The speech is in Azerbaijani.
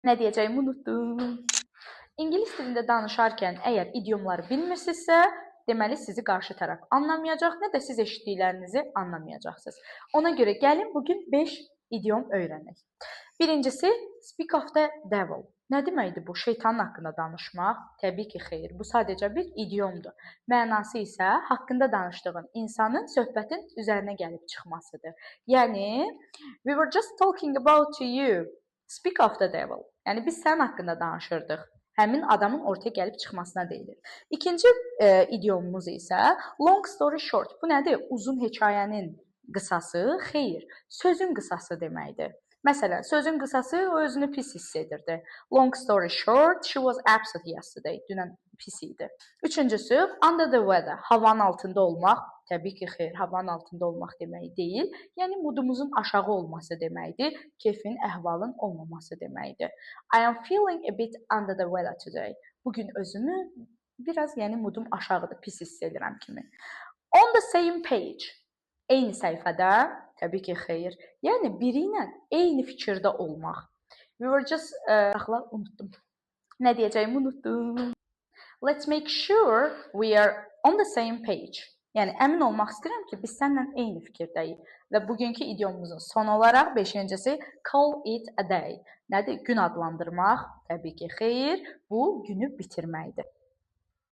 Nə deyəcəyimi unutdum. İngilis dilində danışarkən əgər idiomları bilmirsinizsə, deməli sizi qarşı tərəf anlamayacaq, nə də siz eşitdiklərinizi anlamayacaqsınız. Ona görə gəlin bugün 5 idiom öyrənək. Birincisi, speak of the devil. Nə deməkdir bu? Şeytanın haqqında danışmaq? Təbii ki, xeyr. Bu sadəcə bir idiomdur. Mənası isə haqqında danışdığın insanın söhbətin üzərinə gəlib çıxmasıdır. Yəni, we were just talking about you. Speak of the devil. Yəni biz sənin haqqında danışırdıq. Həmin adamın ortaya gəlib çıxmasına deyilir. İkinci idiomumuz isə long story short. Bu nədir? Uzun hekayənin qısası, xeyr, sözün qısası deməkdir. Məsələn, sözün qısası o özünü pis hiss edirdi. Long story short, she was upset yesterday. Dünən pis idi. Üçüncüsü, under the weather, havanın altında olmaq. Təbii ki, xeyr, havanın altında olmaq demək deyil. Yəni moodumuzun aşağı olması deməkdir. Kefin, əhvalın olmaması deməkdir. I am feeling a bit under the weather today. Bugün özümü biraz, yəni moodum aşağıdır, pis hiss edirəm kimi. On the same page. Eyni səhifədə, təbii ki, xeyr. Yəni biri ilə eyni fikirdə olmaq. We were just saxla, unutdum. Nə deyəcəyimi unutdum. Let's make sure we are on the same page. Yəni əmin olmaq istəyirəm ki, biz səninlə eyni fikirdəyik. Və bugünkü idiomumuzun son olaraq beşincisi call it a day. Nədir? Gün adlandırmaq? Təbii ki, xeyr. Bu günü bitirməkdir.